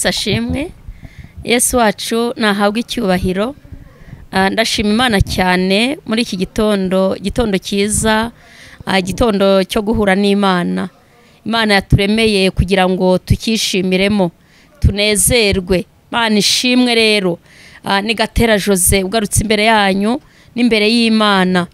Yesu ashimwe. Yesu wacu nahabwa icyubahiro. Ndashima Imana cyane muri iki gitondo, gitondo cyiza, gitondo cyo guhura n'Imana. Imana yaturemeye kugira ngo tukishimiremo, tunezerwe. Imana ishimwe rero. Ni Gatera Jose ugarutse imbere yanyu n'imbere y'Imana.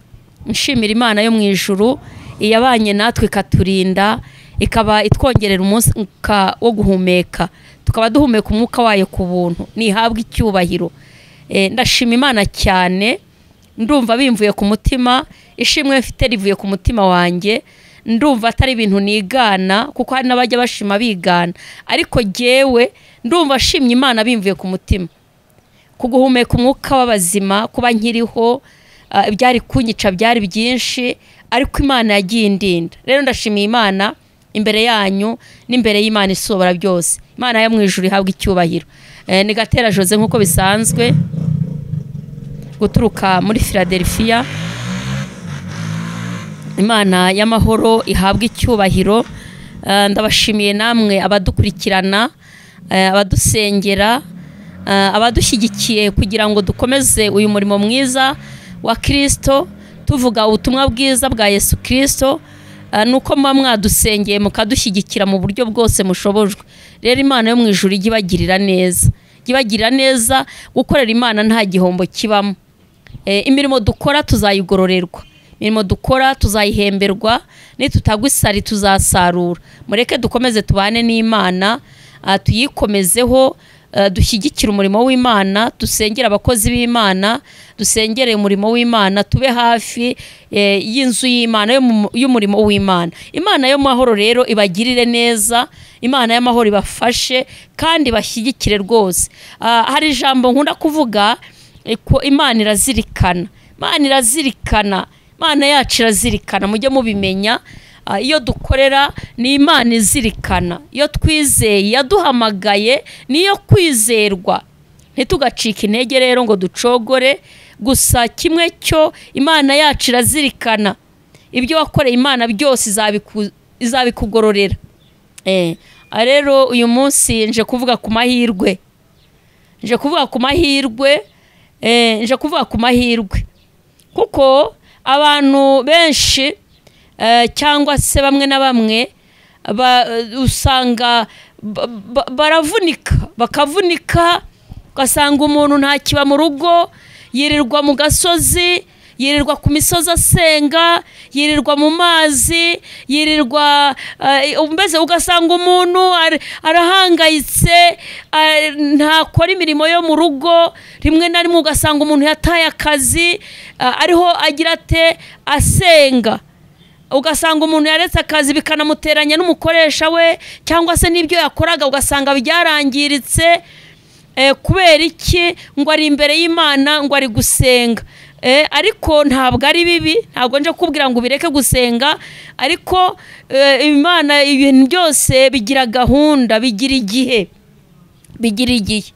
Nshimira Imana yo mu ijuru iyabanye natwe ikaturinda, ikaba itwongerera umwuka wo guhumeka, tukaba duhumeka umwuka wayo ku buntu, nihabwa icyubahiro. Ndashima Imana cyane, ndumva bimvuye ku mutima, ishimwe mfite rivuye ku mutima wanjye. Ndumva atari ibintu nigana, kuko hari n'abajya bashima bigana, ariko jyewe ndumva ashimye Imana bimvuye ku mutima. Kuguhumeka umwuka w'abazima, kuba nkiriho, ibyari kunyica byari byinshi, ariko Imana yagiye indinda. Rero ndashimiye Imana imbere yanyu n'imbere y'Imana isobora byose. Imana yo mu ijuru ihabwa icyubahiro. Ni Gatera Jose nkuko bisanzwe, guturuka muri Philadelphia. Imana y'amahoro ihabwa icyubahiro. Ndabashimiye namwe abadukurikirana, abadusengera, abadushyigikiye kugira ngo dukomeze uyu murimo mwiza wa Kristo, tuvuga ubutumwa bwiza bwa Yesu Kristo. Nuko muba mwadusengeye mukadushyigikira mu buryo bwose mushobojwe. Rero Imana yo mu ijuru ijye ibagirira neza, ijye ibagirira neza. Gukorera Imana nta gihombo kibamo. Imirimo dukora tuzayigororerwa, imirimo dukora tuzayihemberwa, nitutagwa isari tuzasarura. Mureke dukomeze tubane n'Imana, tuyikomezeho, dushyigikire umurimo w'Imana, dusengere abakozi b'Imana, dusengere umurimo w'Imana, tube hafi y'inzu y'Imana, y'umurimo w'Imana. Imana y'amahoro rero ibagirire neza, Imana y'amahoro ibafashe kandi bashyigikire rwose. Hari ijambo nkunda kuvuga ko Imana irazirikana, Imana irazirikana, Imana yacu irazirikana, mujye mubimenya. Iyo dukorera ni Imana izirikana, iyo twizeye yaduhamagaye niyo kwizerwa. Ntitugacike intege rero ngo ducogore. Gusa kimwe cyo Imana yacu irazirikana, ibyo wakoreye Imana byose izabikugororera. Rero uyu munsi nje kuvuga ku mahirwe, nje kuvuga ku mahirwe, nje kuvuga ku mahirwe, kuko abantu benshi cyangwa se bamwe na bamwe usanga baravunika, bakavunika, ugasanga umuntu ntakiba mu rugo, yirirwa mu gasozi, yirirwa ku misozi asenga, yirirwa mu mazi, yirirwa mbese ugasanga umuntu arahangayitse, ntakora imirimo yo mu rugo. Rimwe na rimwe ugasanga umuntu yataye akazi, ariho agira ate asenga. Ugasanga umuntu yaretse akazi bikanamuteranya n'umukoresha we, cyangwa se n'ibyo yakoraga ugasanga byarangiritse. Kubera iki? Ngo ari imbere y'Imana, ngo ari gusenga. Ariko ntabwo ari bibi, ntabwo nje kubwira ngo ubireke gusenga, ariko Imana ibintu byose bigira gahunda, bigira igihe, bigira igihe.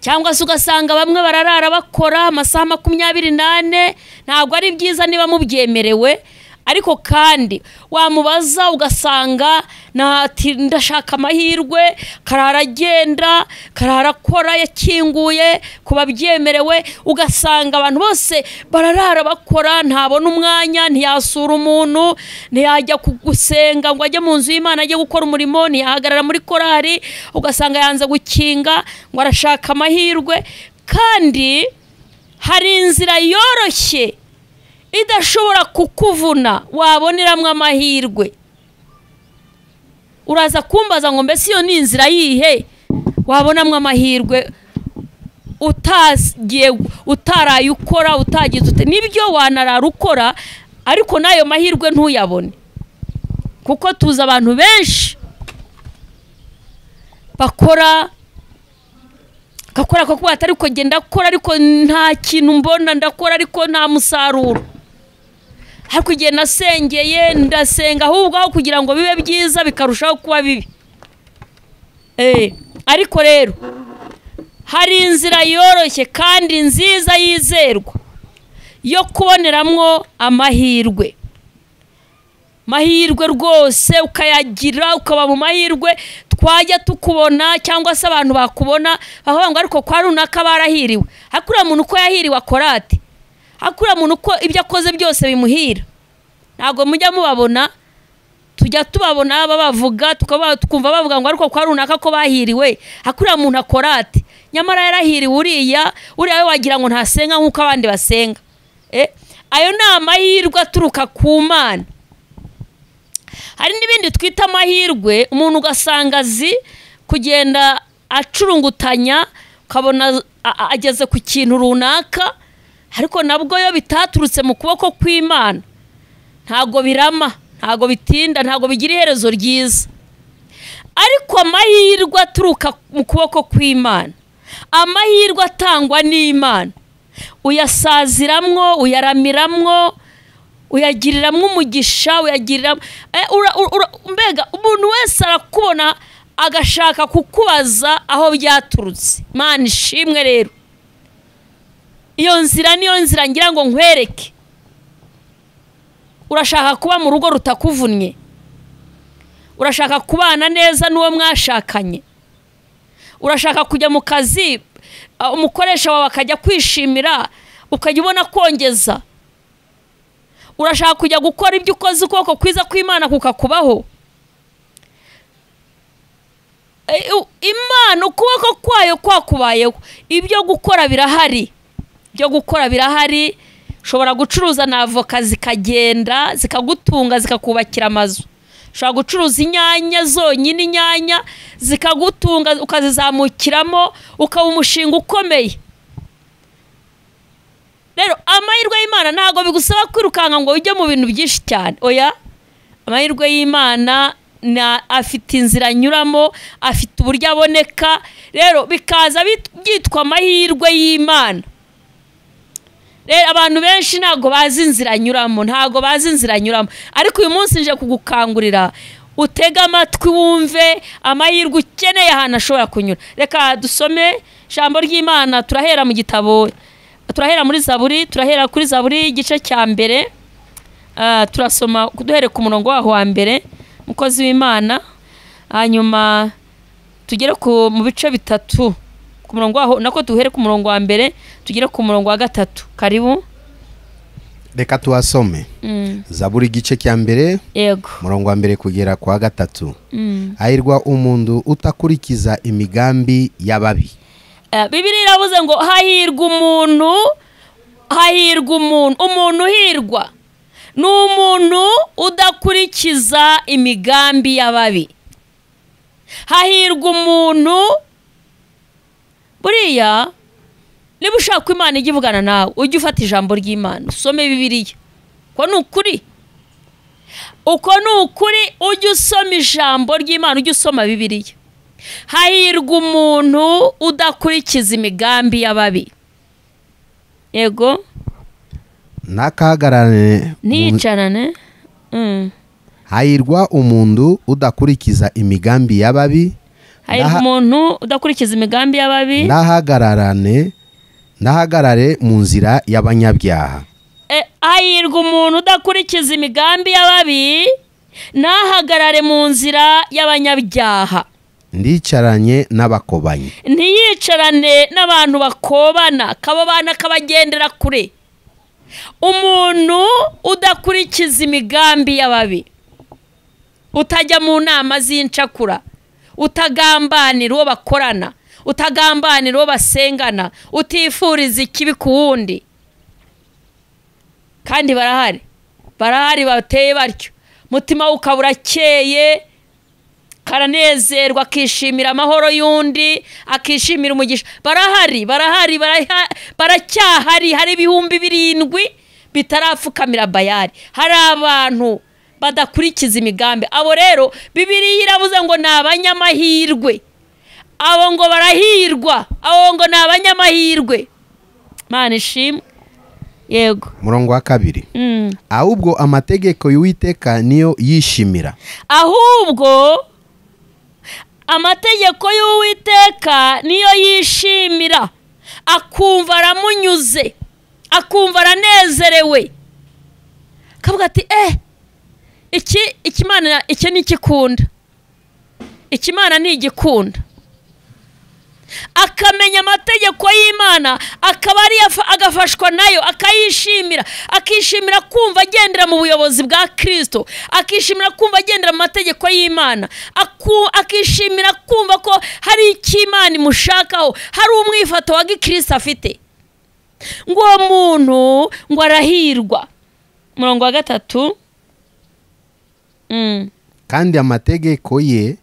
Cyangwa se ugasanga bamwe bararara bakora amasaha 24. Ntabwo ari byiza niba mubyemerewe, ariko kandi wamubaza ugasanga ndashaka amahirwe, karara agenda, karara akora, yakinguye kuba byemerewe. Ugasanga abantu bose bararara bakora, ntabona umwanya, ntiyasura umuntu, ntiyajya gusenga ngo ajye mu nzu y'Imana ajye gukora umurimo, ntiyahagarara muri korari, ugasanga yanze gukinga ngo arashaka amahirwe. Kandi hari inzira yoroshye idashobora kukuvuna waboneramo amahirwe. Uraza kumbaza ngo mbese iyo ni inzira yihe wabonamo amahirwe utagiye, utaraye ukora, utagize ute? Nibyo wanarara ukora, ariko nayo mahirwe ntuyabone, kuko tuzi abantu benshi bakora gakora ko kuba atari ko genda akora, ariko nta kintu mbona, ndakora ariko nta musaruro. Ariko igihe nasengeye ndasenga, ahubwo aho kugira ngo bibe byiza bikarushaho kuba bibi. Ariko rero hari inzira yoroshye kandi nziza yizerwa yo kuboneramwo amahirwe. Mahirwe rwose ukayagira, ukaba mu mahirwe, twajya tukubona cyangwa se abantu bakubona bakavuga ngo ariko kwa runaka barahiriwe. Hakuriya muntu uko yahiriwe akora ate? Hakuriya muntu uko ibyo akoze byose bimuhira. Ntabwo mujya mubabona, tujya tubabona babavuga, tukumva bavuga ngo ariko kwa runaka ko bahiriwe. Hakuriya muntu akora ate? Nyamara yarahiriwe uriya we wagira ngo ntasenga nk'uko abandi basenga. Ayo ni amahirwe aturuka ku Mana. Hari n'ibindi twita amahirwe, umuntu ugasanga azi kugenda acurungutanya, ukabona ageze ku kintu runaka, ariko nabwo yo bitaturutse mu kuboko kw'Imana ntago birama, ntago bitinda, ntago bigira iherezo ryiza. Ariko amahirwe aturuka mu kuboko kw'Imana, amahirwe atangwa n'Imana, uyasaziramwo, uyaramiramwo, uyagiriramwo umugisha, uyagiriramwo mbega umuntu wese arakubona agashaka kukubaza aho byaturutse. Imana ishimwe. Rero iyo nzira niyo nzira ngira ngo nkwereke. Urashaka kuba mu rugo rutakuvunnye, urashaka kubana neza n'uwo mwashakanye, urashaka kujya mu kazi umukoresha wawe akajya kwishimira, ukajya ubona kongeza, urashaka kujya gukora ibyo ukoze ukuboko kwiza kw'Imana kukakubaho. Imana ukuboko kwayo kwakubayeho, ibyo gukora birahari, ibyo gukora birahari. Ushobora gucuruza na avoka zikagenda zikagutunga, zikakubakira amazu. Ushobora gucuruza inyanya zonyine, inyanya zikagutunga ukazizamukiramo, ukaba umushinga ukomeye. Rero amahirwe y'Imana ntago bigusaba kwirukanka ngo ujye mu bintu byinshi cyane. Oya, amahirwe y'Imana afite inzira anyuramo, afite uburyo aboneka. Rero bikaza byitwa amahirwe y'Imana. Rero abantu benshi ntago bazi inzira anyuramo, ntago bazi inzira anyuramo. Ariko uyu munsi nje kugukangurira utega amatwi wumve amahirwe ukeneye ahantu ashobora kunyura. Reka dusome ijambo ry'Imana. Turahera mu gitabo, turahera muri Zaburi, turahera kuri Zaburi igice cya mbere. Turasoma duhere ku murongo waho wa mbere, mukozi w'Imana, hanyuma tugere ku mu bice bitatu ku murongo waho, nako duhere ku murongo wa mbere tugere ku murongo wa gatatu. Karibu. Reka tuwasome. Zaburi igice cya mbere, yego, murongo wa mbere kugera kwa gatatu. Hahirwa umuntu utakurikiza imigambi y'ababi. Bibiliya iravuze ngo hahirwa umuntu, hahirwa umuntu, umuntu uhirwa ni umuntu udakurikiza imigambi y'ababi. Hahirwa umuntu. Buriya niba ushaka Imana ijya ivugana nawe, ujye ufata ijambo ry'Imana, usome Bibiliya. Uko ni ukuri, uko ni ukuri, ujye usoma ijambo ry'Imana, ujye usoma Bibiliya. Hahirwa umuntu udakurikiza imigambi y'ababi. Yego. Nakahagararane niyicarane. Hahirwa umuntu udakurikiza imigambi y'ababi. Hahirwa umuntu udakurikiza imigambi y'ababi. Nahagararane, nahagarare mu nzira y'abanyabyaha. Hahirwa umuntu udakurikiza imigambi y'ababi, nahagarare mu nzira y'abanyabyaha. Ndicaranye n'abakobanyi. Ntiyicarane n'abantu bakobana, kababana kabagendera kure. Umuntu udakurikiza imigambi y'ababi, utajya mu nama z'incakura, utagambanira uwo bakorana, utagambanira uwo basengana, utifuriza ikibi ku wundi. Kandi barahari, barahari bateye batyo. Mutima ukaba urakeye, karanezerwa, akishimira amahoro y'undi, akishimira umugisha. Barahari, barahari, baracyahari. Hari 7,000 bitarapfukamira Bayali. Hari abantu badakurikiza imigambi. Abo rero Bibiliya iravuze ngo ni abanyamahirwe. Abo ngo barahirwa, abo ngo ni abanyamahirwe. Imana ishimwe. Yego. Murongo wa kabiri. Ahubwo amategeko y'Uwiteka niyo yishimira. Ahubwo amategeko y'Uwiteka niyo yishimira, akumva aramunyuze, akumva aranezerewe, akavuga ati Iki Imana iki ni ikikunda, Ikimana ni igikunda. Akamenya amategeko y'Imana, akaba ari agafashwa nayo, akayishimira, akishimira kumva agendera mu buyobozi bwa Kristo, akishimira kumva agendera mu mategeko y'Imana, akishimira kumva ko hari icyo Imana imushakaho, hari umwifato wa gikristo afite. Ngo uwo muntu ngo arahirwa. Umurongo wa 3. Kandi amategeko ye,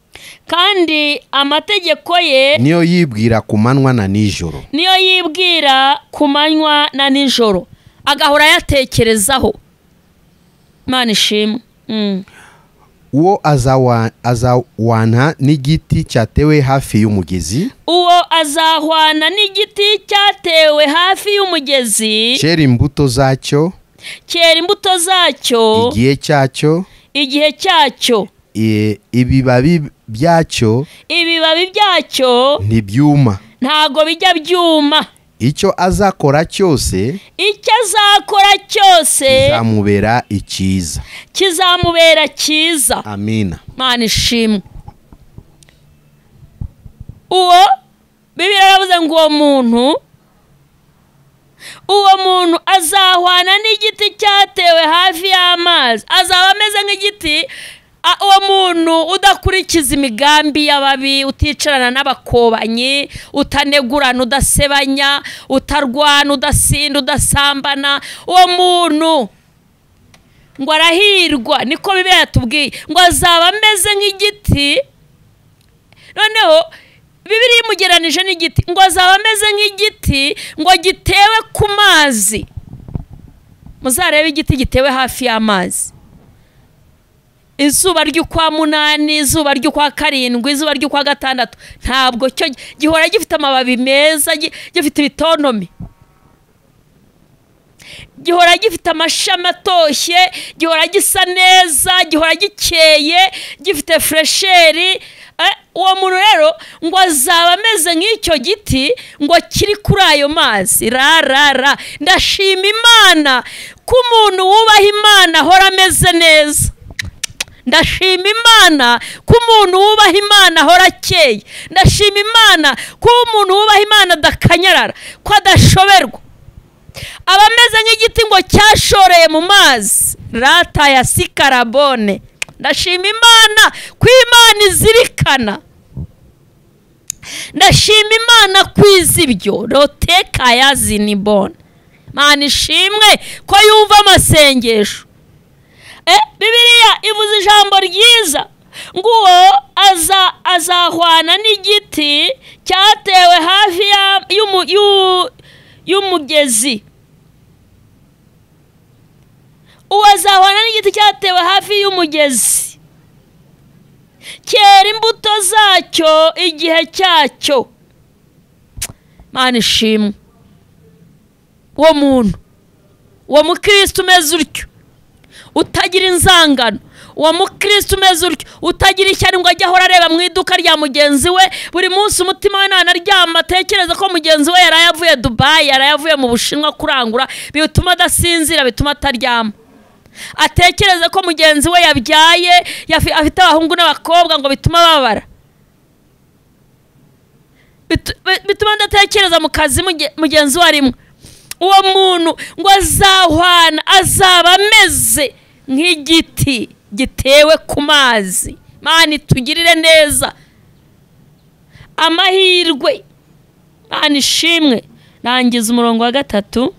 kandi amategeko ye niyo yibwira ku manywa na nijoro, niyo yibwira ku manywa na nijoro, agahora yatekerezaho. Imana ishimwe. Uwo azahwana n'igiti cyatewe hafi y'umugezi, uwo azahwana n'igiti cyatewe hafi y'umugezi, cyera imbuto zacyo, cyera imbuto zacyo igihe cyacyo, igihe cyacyo, ibibabi byacyo, ibibabi byacyo ntibyuma, ntago bijya byuma. Icyo azakora cyose, icyo azakora cyose kizamubera icyiza, kizamubera cyiza. Amina. Imana ishimwe. Uwo Bibiliya yaravuze ngo uwo muntu azahwana n'igiti cyatewe hafi y'amazi, azaba ameze nk'igiti. Uwo muntu udakurikiza imigambi y'ababi, uticarana n'abakobanyi, utanegurana, udasebanya, utarwana, udasinda, udasambana, uwo muntu ngo arahirwa. Niko Bibiliya yatubwiye ngo azaba ameze nk'igiti. Noneho Bibiliya imugeranije n'igiti, ngo azaba ameze nk'igiti ngo gitewe ku mazi. Muzarebe igiti gitewe hafi y'amazi, izuba ry'ukwa 8, izuba ry'ukwa 7, izuba ry'ukwa 6, ntabwo cyo gihora gifite amababi meza, gifite ibitonome, gihora gifite amashami atoshye, gihora gisa neza, gihora gikeye, gifite fresheri. Uwo muntu rero ngo azaba ameze nk'icyo giti ngo kiri kuri ayo mazi. Ra ra ra. Ndashima Imana ko umuntu wubaha Imana ahora ameze neza. Ndashima Imana ko umuntu wubaha Imana ahora akeye. Ndashima Imana ko umuntu wubaha Imana adakanyarara, ko adashoberwa. Aba ameze nk'igiti ngo cyashoreye mu mazi. Rata ya sikarabone. Ndashima Imana ko Imana izirikana. Ndashima Imana kwiza ibyo roteka ya zinibone. Imana ishimwe ko yumva amasengesho. Bibiliya ivuze ijambo ryiza ngo uwo azahwana n'igiti cyatewe hafi y'umugezi. Uwo azahwana n'igiti cyatewe hafi y'umugezi, cyera imbuto zacyo igihe cyacyo. Imana ishimwe. Uwo muntu, uwo mukristo umeze utyo, utagira inzangano, uwo mukristo umeze utyo, utagira ishyari ngo ajye ahora areba mu iduka rya mugenzi we buri munsi, umutima we ntanaryama atekereza ko mugenzi we yaraye avuye Dubai, yaraye avuye mu Bushinwa kurangura, bituma adasinzira, bituma ataryama. Atekereza ko mugenzi we yabyaye, afite abahungu n'abakobwa, ngo bituma babara, bituma adatekereza mu kazi mugenzi we arimo. Uwo muntu ngo azahwana, azaba ameze nk'igiti gitewe ku mazi. Imana itugirire neza. Amahirwe. Imana ishimwe. Rangiza umurongo wa 3.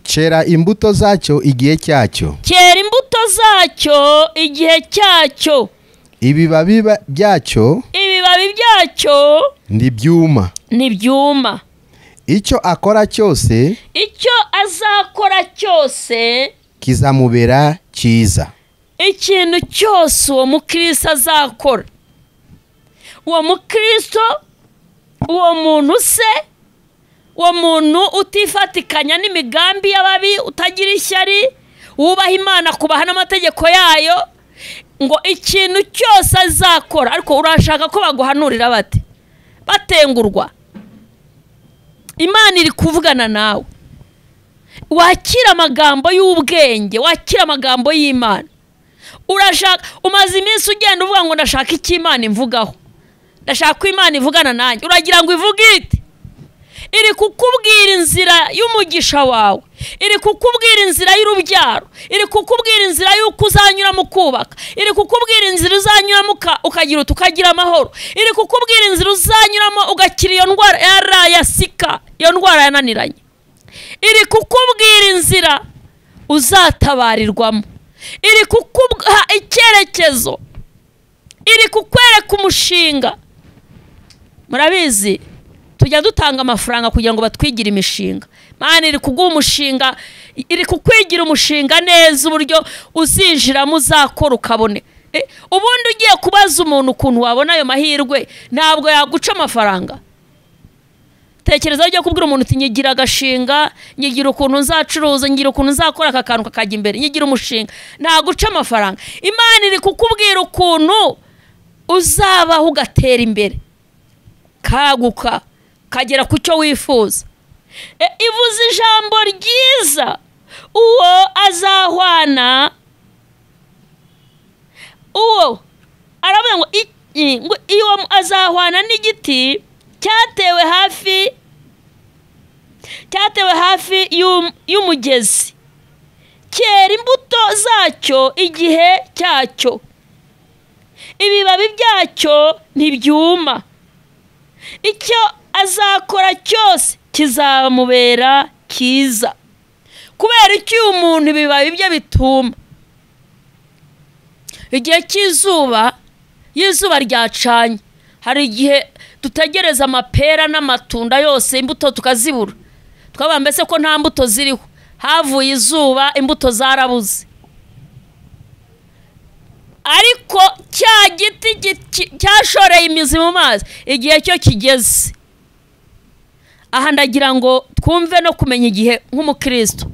Cyera imbuto zacyo igihe cyacyo, cyera imbuto zacyo igihe cyacyo, ibibabi byacyo, ibibabi byacyo ntibyuma, ntibyuma. Icyo akora cyose, icyo azakora cyose kizamubera cyiza. Ikintu cyose uwo mukristo azakora, uwo mukristo, uwo muntu se, uwo muntu utifatikanya n'imigambi y'ababi, utagira ishyari, wubaha Imana, kubaha n'amategeko yayo, ngo ikintu cyose azakora. Ariko urashaka ko baguhanurira bate? Batengurwa. Imana iri kuvugana nawe. Wakira amagambo y'ubwenge, wakira amagambo y'Imana. Urashaka, umaze iminsi ugenda uvuga ngo ndashaka icyo Imana imvugaho, ndashaka ko Imana ivugana nanjye. Uragira ngo ivuge ite? Iri kukubwira inzira y'umugisha wawe, iri kukubwira inzira y'urubyaro, iri kukubwira inzira y'uko uzanyuramo kubaka, iri kukubwira inzira uzanyuramo ukagira ukagira amahoro, iri kukubwira inzira uzanyuramo ugakira iyo ndwara yarayasika, iyo ndwara yananiranye. Iri kukubwira inzira uzatabarirwamo, iri kukuha icyerekezo, iri kukwereka umushinga. Murabizi tujya dutanga amafaranga kugira ngo batwigire imishinga. Imana iri kuguha umushinga, iri kukwigira umushinga neza uburyo uzinjiramo uzakora ukabone. Ubundi ugiye kubaza umuntu ukuntu wabona ayo mahirwe, ntabwo yaguca amafaranga. Tekereza ujya kubwira umuntu uti nyigira agashinga, nyigira ukuntu nzacuruza, nyigira ukuntu nzakora aka kantu kakajya imbere, nyigira umushinga, ntaguca amafaranga. Imana iri kukubwira ukuntu uzabaho ugatera imbere, kaguka, kagera ku cyo wifuza. Ivuze ijambo ryiza, uwo azahwana, uwo aravuga ngo iyo azahwana n'igiti cyatewe hafi y'umugezi, cyera imbuto zacyo igihe cyacyo, ibibabi byacyo ntibyuma, icyo azakora cyose kizamubera cyiza. Kubera icyo uyu muntu ibibabi bye bituma, igihe cy'izuba, y'izuba ryacanye, hari igihe dutegereza amapera n'amatunda yose, imbuto tukazibura, twaba mbese ko nta mbuto ziriho, havuye izuba imbuto zarabuze. Ariko cya giti cyashoreye imizi mu mazi, igihe cyo kigeze. Aha ndagira ngo twumve no kumenya igihe nk'umukristo.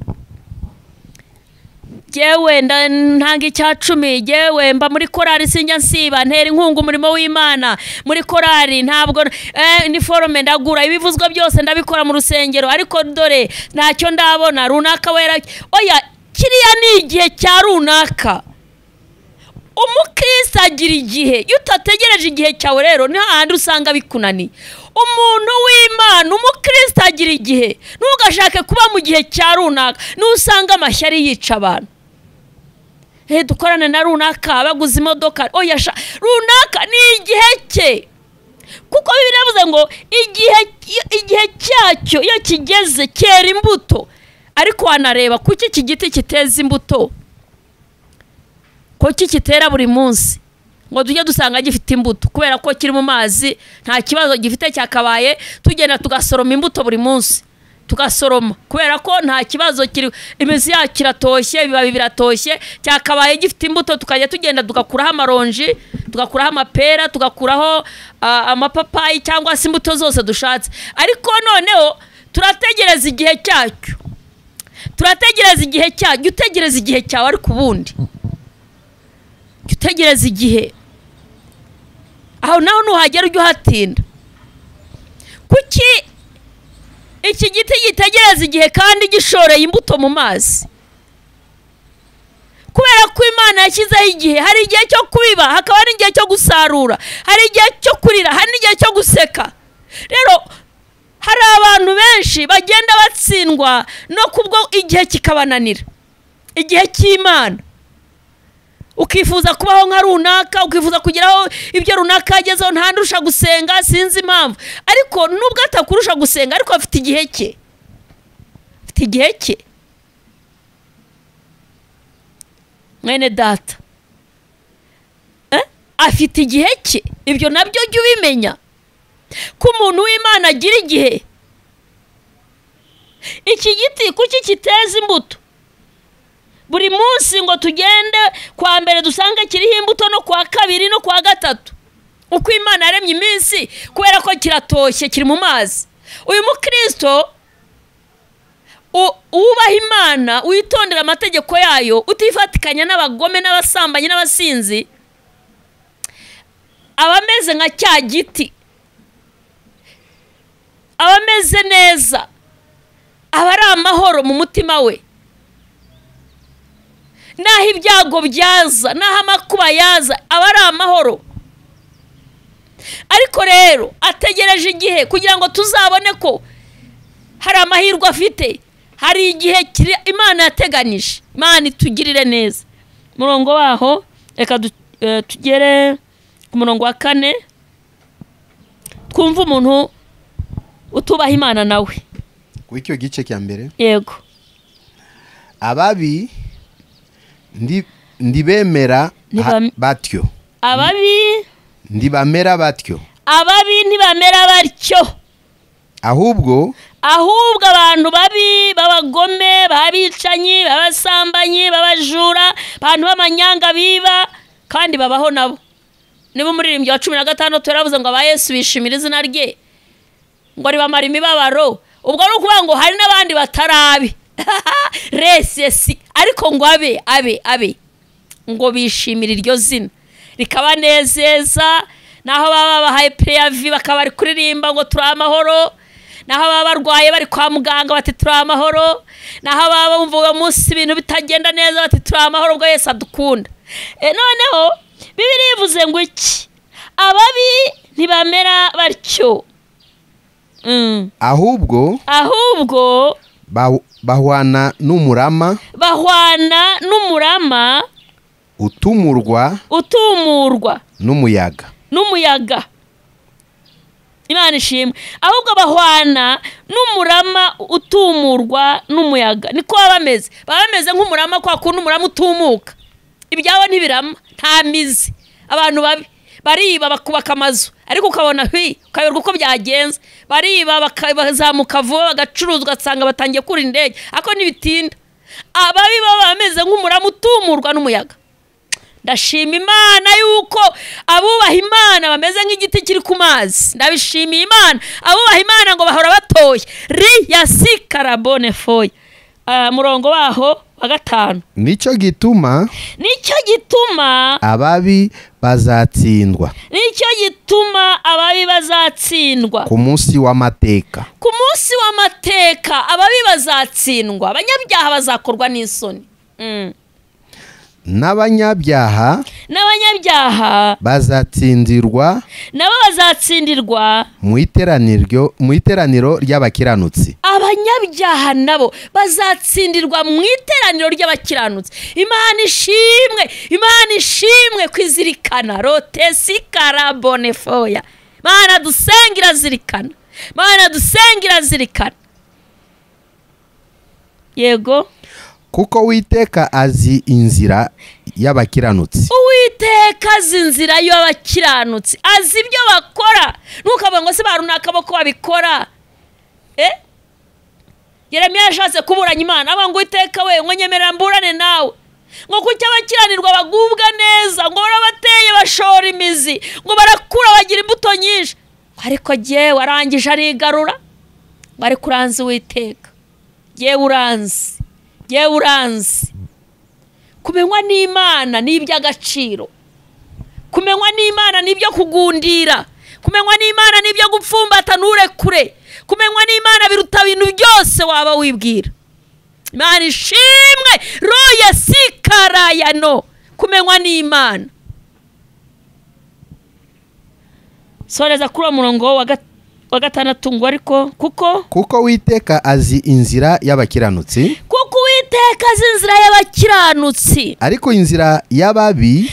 Jyewe ntanga icya cumi, jyewe mba muri korari sinjya nsiba, ntera inkunga umurimo w'Imana muri korari, ntabwo ni forume ndagura, ibivuzwa byose ndabikora mu rusengero, ariko dore ntacyo ndabona runaka wera. Oya, kiriya ni igihe cya runaka. Umukristo agira igihe. Iyo utategereje igihe cyawe rero ni hahandi usanga bikunaniye. Umuntu w'Imana, umukristo agira igihe. Ntugashake kuba mu gihe cya runaka, nusanga amashyari yica abantu. Dukorane na runaka baguze imodoka, oya runaka ni igihe cye. Kuko Bibiliya yavuze ngo igihe cyacyo iyo kigeze cyera imbuto. Ariko wanareba kuki iki giti kiteza imbuto, kuki kitera buri munsi, ngo tujye dusanga gifite imbuto? Kubera ko kiri mu mazi nta kibazo gifite, cyakabaye tugenda tugasoroma imbuto buri munsi, tugasoroma kubera ko nta kibazo kiri, imizi yacyo iratoshye, ibibabi biratoshye, cyakabaye gifite imbuto, tukajya tugenda tugakuraho amaronji, tugakuraho amapera, tugakuraho amapapayi cyangwa se imbuto zose dushatse. Ariko noneho turategereza igihe cyacyo, turategereza igihe cyacyo. Utegereza igihe cyawe, ariko ubundi utegereza igihe aho naho nuhagera ujye uhatinda. Kuki iki giti gitegereza igihe kandi gishoreye imbuto mu mazi? Kubera ko Imana yashyizeho igihe. Hari igihe cyo kubiba, hakaba n'igihe cyo gusarura, hari igihe cyo kurira, hari n'igihe cyo guseka. Rero hari abantu benshi bagenda batsindwa no kubwo igihe kikabananira, igihe cy'Imana. Ukifuza kubaho nka runaka, ukifuza kugeraho ibyo runaka yagezeho, ntandusha gusenga, sinzi impamvu. Ariko nubwo atakurusha gusenga, ariko afite igihe cye, afite igihe cye. Mwene data afite igihe cye, ibyo nabyo jya ubimenya ko umuntu w'Imana agira igihe. Iki giti kuki kiteza imbuto buri munsi ngo tugende kwa mbere dusange kiriho imbuto, no kwa kabiri no kwa gatatu, uko Imana yaremye iminsi, kubera ko kiratoshye kiri mu mazi. Uyu mukristo wubaha Imana, witondera amategeko yayo, utifatikanya n'abagome n'abasambanyi n'abasinzi, aba ameze nka cya giti, aba ameze neza, Aba ari amahoro mu mutima we. Naho ibyago byaza, naho amakuba yaza, aba ari amahoro. Ariko rero ategereje igihe kugira ngo tuzabone ko hari amahirwe afite, hari igihe Imana yateganije. Imana itugirire neza. Murongo waho reka tugere ku murongo wa 4, twumve umuntu utubaha Imana nawe. Ku icyo gice cya mbere. Yego. Ababi ndibemera batyo. Ababi ndibamera batyo. Ababi ntibamera batyo. Ahubwo abantu babi, b'abagome, b'abicanyi, b'abasambanyi, b'abajura, abantu b'amanyanga biba kandi babaho nabo. Niba umuririmbyi wa 16 yaravuze ngo aba Yesu bishimira izina rye, ngo ribamara imibabaro, ubwo ari ukuvuga ngo hari n'abandi batarabi resesi, ariko ngo abe abe abe ngo bishimira iryo zina rikabanezeza. Naho baba bahaye prayer bakaba bari kuririmba ngo turi amahoro, naho baba barwaye bari kwa muganga bati turi amahoro, naho baba bumva uwo munsi ibintu bitagenda neza bati turi amahoro ubwo Yesu adukunda. Noneho Bibiliya ivuze ngo iki? Ababi ntibamera batyo. Ahubwo bahwana n'umurama, utumurwa n'umuyaga. Imana ishimwe. Ahubwo bahwana n'umurama utumurwa n'umuyaga. Niko baba bameze. Baba bameze nk'umurama, kwa kundi umurama utumuka, ibyabo ntibirama, nta mizi. Abantu babi bariba bakubaka amazu, ariko ukabona hwi ukayoberwa uko byagenze. Bariba bakazamuka vuba bagacuruza, ugasanga batangiye kuri indege, ariko ntibitinda. Ababi baba bameze nk'umurama utumurwa n'umuyaga. Ndashima Imana yuko abubaha Imana bameze nk'igiti kiri ku mazi. Ndabishimiye Imana. Abubaha Imana ngo bahora batoye. Ri ya si karabone foye. Murongo waho wa 5. Nicyo gituma ababi bazatsindwa. Nicyo gituma ababi bazatsindwa ku munsi w'amateka. Ku munsi w'amateka ababi bazatsindwa, abanyabyaha bazakorwa n'isoni. N'abanyabyaha bazatsindirwa, nabo bazatsindirwa mu iteraniro ry'abakiranutsi. Abanyabyaha nabo bazatsindirwa mu iteraniro ry'abakiranutsi. Imana ishimwe, Imana ishimwe kwizirikana rotesi karabone foya. Imana dusenga irazirikana, Imana dusenga irazirikana. Yego. Kuko Uwiteka azi inzira y'abakiranutsi. Uwiteka azi inzira y'abakiranutsi, azi ibyo bakora. Ntukavuge ngo se barunaka bako babikora. Yeremiya yashatse kuburanya Imana, avuga ngo Uwiteka we ngo nyemerera mburane nawe, ngo kuki abakiranirwa bagubwa neza, ngo barabateye bashora imizi, ngo barakura bagira imbuto nyinshi, ariko jyewe arangije arigarura, bari kuranzi Uwiteka, jyewe uranzi, jyewe uranzi. Kumenywa n'Imana ni iby'agaciro. Kumenywa n'Imana ni ibyo kugundira. Kumenywa n'Imana ni ibyo gupfumbata nturekure. Kumenywa n'Imana biruta ibintu byose waba wibwira. Imana ishimwe. Roya sikarayano. Kumenywa n'Imana. Soreza kuri uwo murongo wa 6 ngo ariko kuko Uwiteka azi inzira y'abakiranutsi. Kuko Uwiteka azi inzira y'abakiranutsi, ariko inzira y'ababi,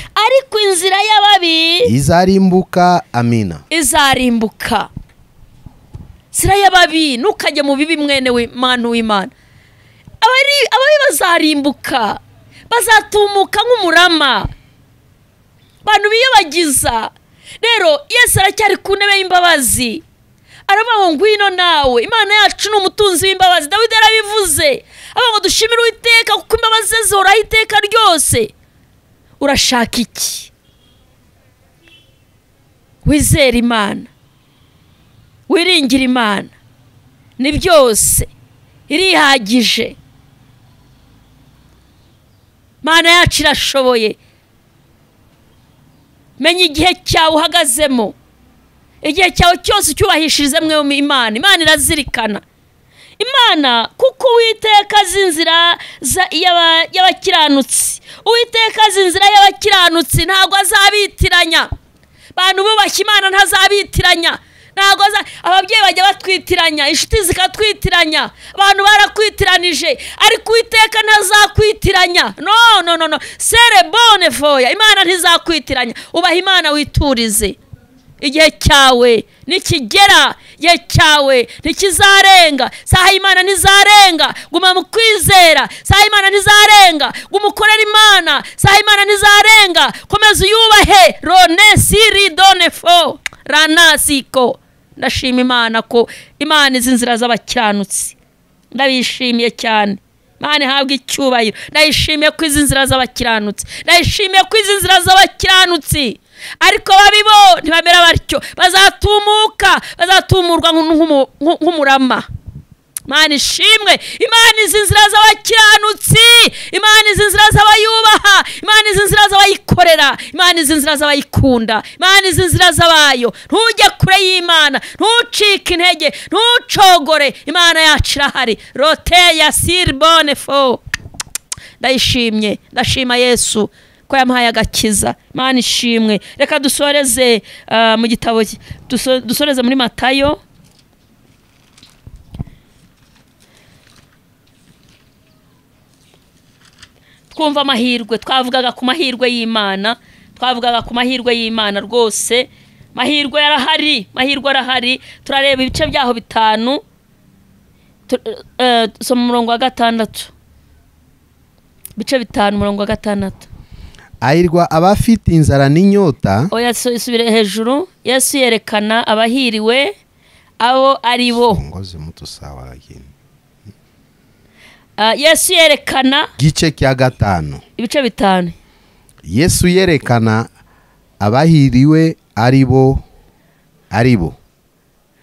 izarimbuka. Amina. Izarimbuka. Inzira y'ababi, ntukajye mu bibi mwene w'Imana w'Imana. Ababi bazarimbuka, bazatumuka nk'umurama. Abantu biyobagiza. Rero Yesu aracyari ku ntebe y'imbabazi. Aravuga ngo ngwino nawe. Imana yacu ni umutunzi w'imbabazi. Dawidi yarabivuze, avuga ngo dushimire Uwiteka kuko imbabazi ze zihoraho iteka ryose. Urashaka iki? Wizere Imana, wiringire Imana, ni byose, irihagije. Imana yacu irashoboye. Menya igihe cyawe uhagazemo, igihe cyawe cyose cyubahishirize mwe Imana. Imana irazirikana. Imana kuko Uwiteka azi inzira y'abakiranutsi. Uwiteka azi inzira y'abakiranutsi, ntabwo azabitiranya. Abantu bubashye Imana ntazabitiranya. Ntabwo ababyeyi bajya batwitiranya, inshuti zikatwitiranya, abantu barakwitiranije, ariko Uwiteka ntazakwitiranya. No no no no, sere bonne foya, Imana ntizakwitiranya. Ubaha Imana witurize. Igihe cyawe nikigera, igihe cyawe ntikizarenga. Saha Imana ntizarenga, guma mu kwizera. Saha Imana ntizarenga, guma ukorera Imana. Saha Imana ntizarenga, komeza uyubahe. Rone siri done fo ranasiko. Ndashima Imana ko Imana izi nzira z'abakiranutsi. Ndabishimiye cyane. Imana ihabwe icyubahiro. Ndayishimiye ko izi nzira z'abakiranutsi. Ndayishimiye ko izi nzira z'abakiranutsi. Ariko babibo ntibamera batyo, bazatumuka, bazatumurwa nk'umurama. Imana ishimwe. Imana izi nzira z'abakiranutsi, Imana izi nzira z'abayubaha, Imana izi nzira z'abayikorera, Imana izi nzira z'abayikunda, Imana izi nzira z'abayo. Ntujye kure y'Imana, ntucike intege, ntucogore. Imana yacu irahari. Rote ya sir bonne fo. Ndayishimye, ndashima Yesu ko yampaye agakiza. Imana ishimwe. Reka dusoreze mu gitabo, dusoreze muri Matayo. Twumva amahirwe, twavugaga ku mahirwe y'Imana, twavugaga ku mahirwe y'Imana rwose. Mahirwe yarahari, mahirwe arahari. Turareba ibice byaho 5. Soma umurongo wa 6. Ibice 5 umurongo wa 6. Ahirwa abafite inzara n'inyota. Oya, subire hejuru. Yesu yerekana abahiriwe abo ari bo. Ngoze mutu sawa lakini. Yesu yerekana gice cya 5. Ibice 5. Yesu yerekana abahiriwe ari bo, ari bo.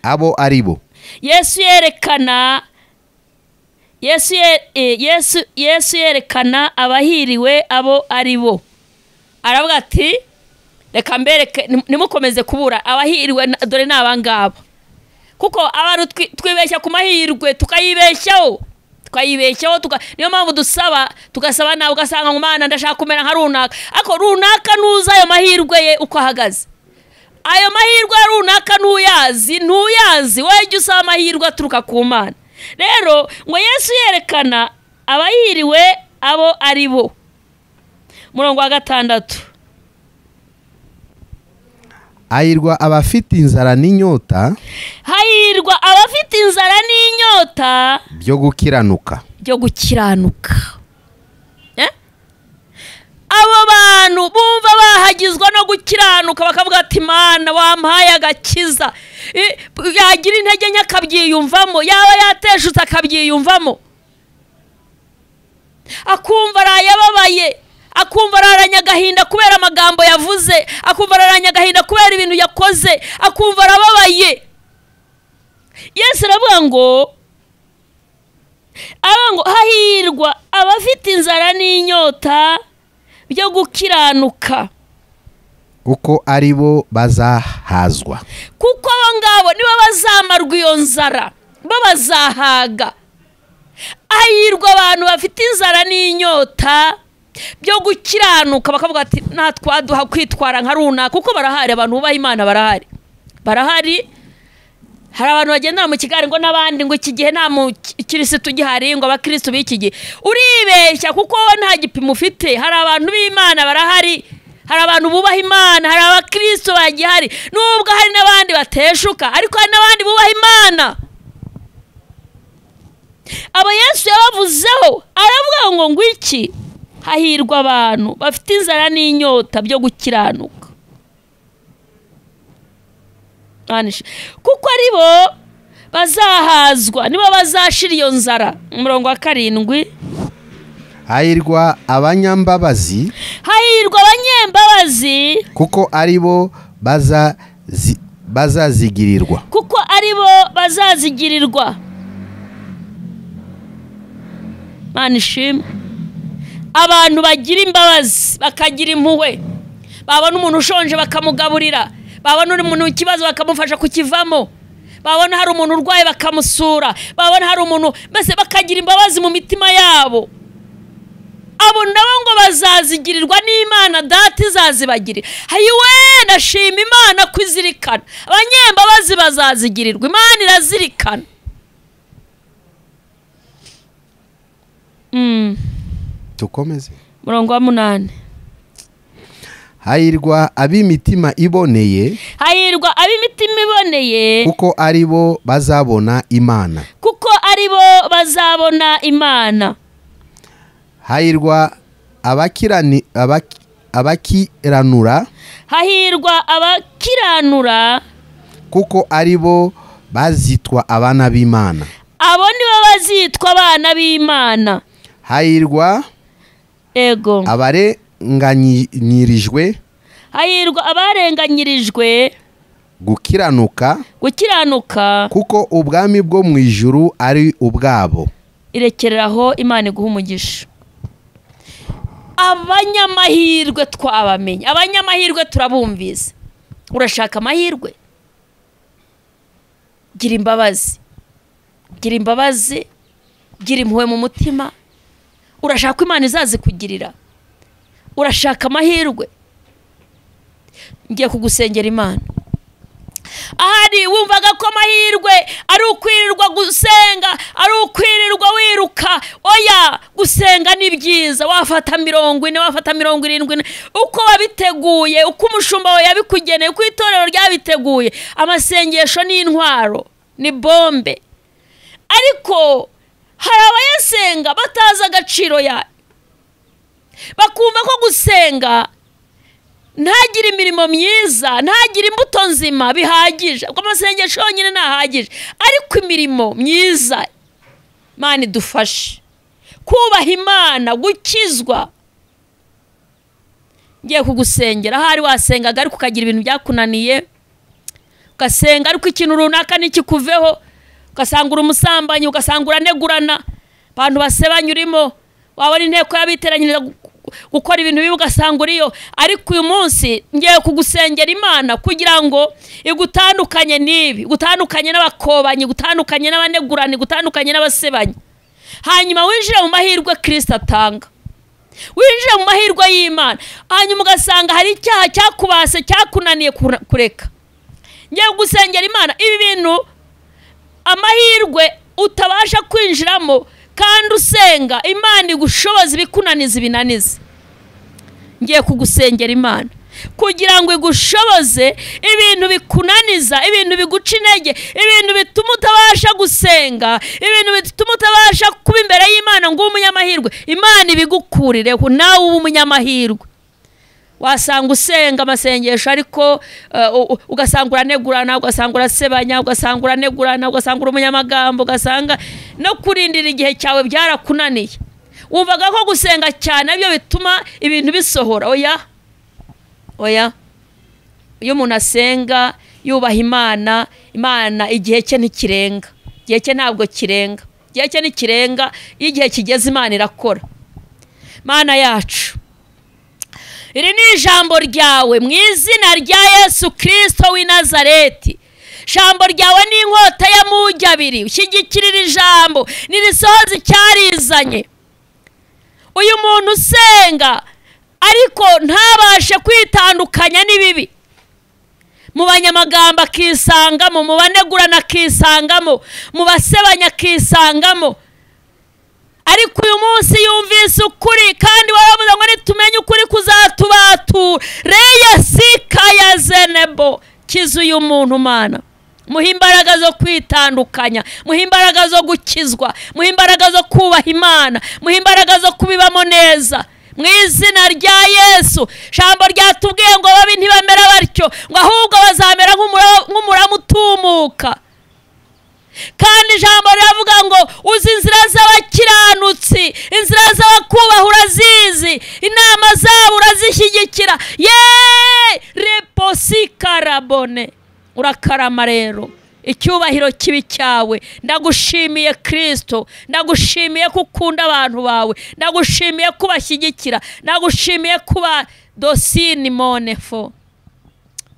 Abo ari bo. Yesu yerekana Yesu yerekana abahiriwe abo ari bo. Aravuga ati reka mbereke, nimukomeze kubura abahiriwe, dore nabangabo. Kuko abantu twibeshya ku mahirwe, tukayibeshyaho, tukayibeshyaho, niyo mpamvu dusaba, tugasaba nawe ugasanga ngo Mana ndashaka kumera nka runaka, ariko runaka nuza ayo mahirwe ye uko ahagaze. Ayo mahirwe runaka ntuyazi, ntuyazi, wowe jya usaba amahirwe aturuka ku Mana. Rero ngo Yesu yerekana abahiriwe abo ari bo. Murongo wa 6. Hahirwa abafite inzara n'inyota. Hahirwa abafite inzara n'inyota byo gukiranuka. Byo gukiranuka. Abo bantu bumva bahagizwa no gukiranuka bakavuga ati Mana wampaye agakiza. Yagira intege nke akabyiyumvamo, yaba yateshutse akabyiyumvamo, akumva arayababaye, akumva araranya agahinda kubera amagambo yavuze, akumva araranya agahinda kubera ibintu yakoze, akumva arababaye. Yesu aravuga ngo hahirwa abafite inzara n'inyota byo gukiranuka, kuko ari bo bazahazwa. Kuko abo ngabo nibo bazamarwa iyo nzara, bo bazahaga. Hahirwa abantu bafite inzara n'inyota byo gukiranuka, bakavuga ati natwaduha kwitwara nka runaka, kuko barahari abantu bubaha Imana, barahari, barahari. Hari abantu bagendera mu kigari ngo n'abandi ngo iki gihe nta mukirisitu gihari, ngo abakirisitu b'iki gihe. Uribeshya kuko wowe nta gipimo ufite. Hari abantu b'Imana barahari, hari abantu bubaha Imana, hari abakirisitu bagihari, nubwo hari n'abandi bateshuka, ariko hari n'abandi bubaha Imana. Abo Yesu yabavuzeho aravuga ngo ngwiki, hahirwa abantu bafite inzara n'inyota byo gukiranuka, kuko ari bo bazahazwa, nibo bazashira iyo nzara. Umurongo wa 7. Hahirwa abanyambabazi. Hahirwa abanyembabazi, kuko ari bo bazazigirirwa. Kuko ari bo bazazigirirwa. Mana ishimwe. Abantu bagira imbabazi, bakagira impuhwe, babona umuntu ushonje bakamugaburira, babona uri umuntu ikibazo bakamufasha kukivamo, Babona hari umuntu urwaye bakamusura, babona hari umuntu mbese bakagira imbabazi mu mitima yabo. Abo nabo ngo bazazigirirwa n'Imana Data izazibagirira. Hayiwe, ndashima Imana kwizirikana. Abanyembabazi bazazigirirwa, Imana irazirikana. Tukomeze. Murongo wa 8. Hahirwa ab'imitima iboneye, hahirwa ab'imitima iboneye, kuko ari bo bazabona Imana. Kuko ari bo bazabona Imana. Hahirwa abakiranura, hahirwa abakiranura, kuko ari bo bazitwa abana b'Imana. Abo nibo bazitwa abana b'Imana. Hahirwa ego abarenganyirijwe, hahirwa abarenganyirijwe gukiranuka, gukiranuka, kuko ubwami bwo mu ijuru ari ubwabo. Irekereraho, Imana iguha umugisha. Abanyamahirwe twabamenye, abanyamahirwe turabumvise. Urashaka amahirwe? Gira imbabazi, gira imbabazi, gira impuhwe mu mutima. Urashaka Imana izazikugirira? Urashaka amahirwe? Ngiye kugusengera Imana. Ahari wumvaga ko amahirwe ari ukwirirwa gusenga, ari ukwirirwa wiruka. Oya, gusenga ni byiza. Wafata 40, wafata 70, uko wabiteguye, uko umushumba wawe yabikugeneye, uko itorero ryabiteguye. Amasengesho ni intwaro, ni bombe. Ariko hari abayasenga batazi agaciro yayo, bakumva ko gusenga ntagire imirimo myiza, ntagire imbuto nzima bihagije, ubwo amasengesho yonyine ntahagije. Ariko imirimo myiza, Imana idufashe kubaha Imana, gukizwa. Ngiye kugusengera. Ahari wasengaga ariko ukagira ibintu byakunaniye, ugasenga ariko ikintu runaka ntikikuveho, ugasanga uri umusambanyi, ugasanga uranegurana, abantu basebanya urimo, wabona inteko y'abiteranyiriza gukora ibintu bibi ugasanga uriyo. Ariko uyu munsi ngiye kugusengera Imana kugira ngo igutandukanye n'ibi, igutandukanye n'abakobanyi, igutandukanye n'abanegurana, igutandukanye n'abasebanya. Hanyuma winjire mu mahirwe Kristo atanga, winjire mu mahirwe y'Imana. Hanyuma ugasanga hari icyaha cyakubase, cyakunaniye kureka. Ngiye kugusengera Imana ibi bintu, amahirwe utabasha kwinjiramo kandi usenga, Imana igushoboza ibikunaniza ibinaniza. Ngiye kugusengera Imana kugira ngo igushoboze ibintu bikunaniza, ibintu biguca intege, ibintu bituma utabasha gusenga, ibintu bituma utabasha kuba imbere y'Imana ngo ube umunyamahirwe. Imana ibigukurireho nawe ube umunyamahirwe. Wasanga usenga amasengesho ariko ugasanga uranegurana, ugasanga urasebanya, ugasanga uranegurana, ugasanga uri umunyamagambo, ugasanga no kurindira igihe cyawe byarakunaniye. Wumvaga ko gusenga cyane aribyo bituma ibintu bisohora. Oya, oya. Iyo umuntu asenga yubaha Imana, Imana igihe cye ntikirenga. Igihe cye ntabwo kirenga. Igihe cye ntikirenga. Iyo igihe kigeze Imana irakora. Mana yacu, iri ni ijambo ryawe mu izina rya Yesu Kristo w'i Nazareti. Ijambo ryawe ni inkota y'amugi abiri. Ushyigikirira ijambo nirisohoza icyarizanye. Uyu muntu usenga ariko ntabashe kwitandukanya n'ibibi, mu banyamagambo akisangamo, mu banegurana akisangamo, mu basebanya akisangamo. Ariko uyu munsi yumvise ukuri, kandi waravuze ngo nitumenye ukuri kuzatubatura. Reya sikaya zenebo. Kiza uyu muntu Mana, muha imbaraga zo kwitandukanya, muha imbaraga zo gukizwa, muha imbaraga zo kubaha Imana, muha imbaraga zo kubibamo neza. Mu izina rya Yesu. Ijambo ryatubwiye ngo babi ntibamera batyo, ngo ahubwo bazamera nk'umurama utumuka. Kandi ijambo riravuga ngo uzi inzira z'abakiranutsi, inzira z'abakubaha urazizi, inama zabo urazishyigikira. Ye reposi karabone. Urakarama rero, icyubahiro kibi cyawe. Ndagushimiye Kristo, ndagushimiye ko ukunda abantu bawe, ndagushimiye ko ubashyigikira, ndagushimiye kuba dosini monefo.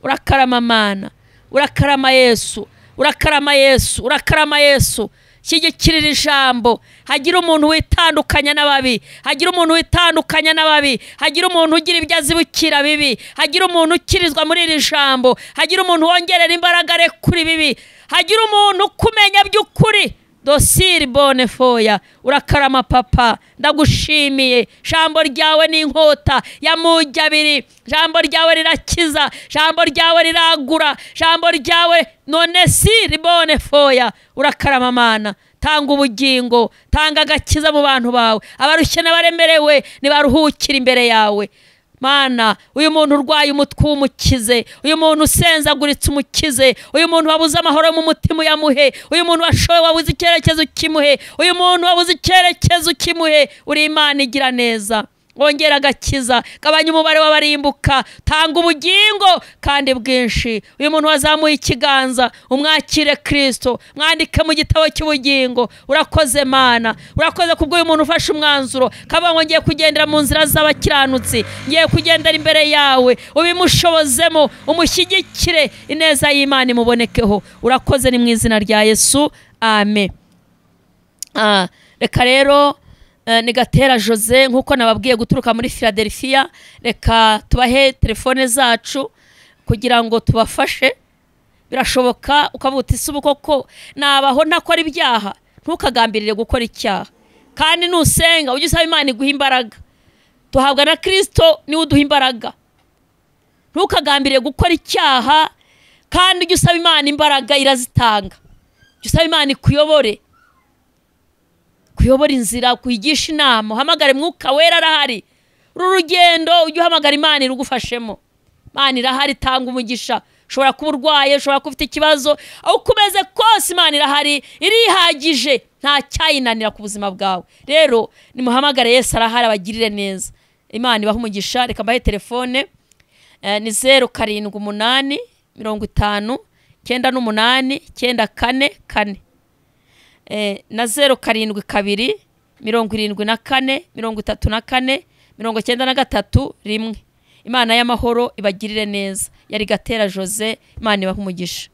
Urakarama Mana, urakarama Yesu, Urakarama Yesu, urakarama Yesu. Shyigikirira ijambo, hagira umuntu witandukanya n'ababi, hagira umuntu witandukanya n'ababi, hagira umuntu ugira ibyo azibukira bibi, hagira umuntu ukirizwa muri iri jambo, hagira umuntu wongerera imbaraga kuri bibi, hagira umuntu kumenya by'ukuri. Dosiri bone foya, urakarama papa, ndagushimiye. Jambo ryawe ni inkota ya mujyi abiri, jambo ryawe rirakiza, jambo ryawe riragura, jambo ryawe none si bone foya. Urakarama Mana, tanga ubugingo, tanga agakiza mu bantu bawe, abarushye n'abaremerewe nibaruhukira imbere yawe. Mana, uyu muntu urwaye umutwe umukize, uyu muntu usenzaguritse umukize, uyu muntu wabuze amahoro mu mutima uyamuhe, uyu muntu washowe wabuze icyerekezo kimuhe, uyu muntu wabuze icyerekezo kimuhe. Uri Imana igira neza, wongera agakiza, gabanya umubare w'abarimbuka, tanga ubugingo kandi bwinshi. Uyu muntu wazamuye ikiganza umwakire Kristo, mwandike mu gitabo cy'ubugingo. Urakoze Mana, urakoze kubwo uyu muntu ufashe umwanzuro kaba ngo ngiye kugendera mu nzira z'abakiranutsi, ngiye kugendera imbere yawe, ubimushobozemo, umushyigikire, ineza y'Imana imubonekeho. Urakoze, ni mu izina rya Yesu, amen. Reka rero ni Gatera Jose nkuko nababwiye guturuka muri Philadelphia. Reka tubahe telefone zacu kugira ngo tubafashe. Birashoboka ukavuga uti ese ubu koko nabaho ntakora ibyaha? Ntukagambirire gukora icyaha, kandi nusenga ujye usaba Imana iguha imbaraga. Tuhabwa na Kristo, niwe uduha imbaraga. Ntukagambirire gukora icyaha, kandi ujye usaba Imana imbaraga, irazitanga. Ujye usaba Imana ikuyobore, kuyobora inzira, kuyigisha inama, uhamagare Mwuka Wera arahari. Uru rugendo ujye uhamagara Imana irugufashemo. Imana irahari, tanga umugisha. Ushobora kuba urwaye, ushobora kuba ufite ikibazo, aho ukomeze kose Imana irahari, irihagije, nta cyayinanira ku buzima bwawe. Rero nimuhamagare Yesu arahari, abagirire neza. Imana ibahe umugisha. Reka mbahe telefone, ni 0 7 8 50 98 94 4 na 0 7 2 74 34 93 1. Imana y'amahoro ibagirire neza. Yari Gatera Jose, Imana ibahe umugisha.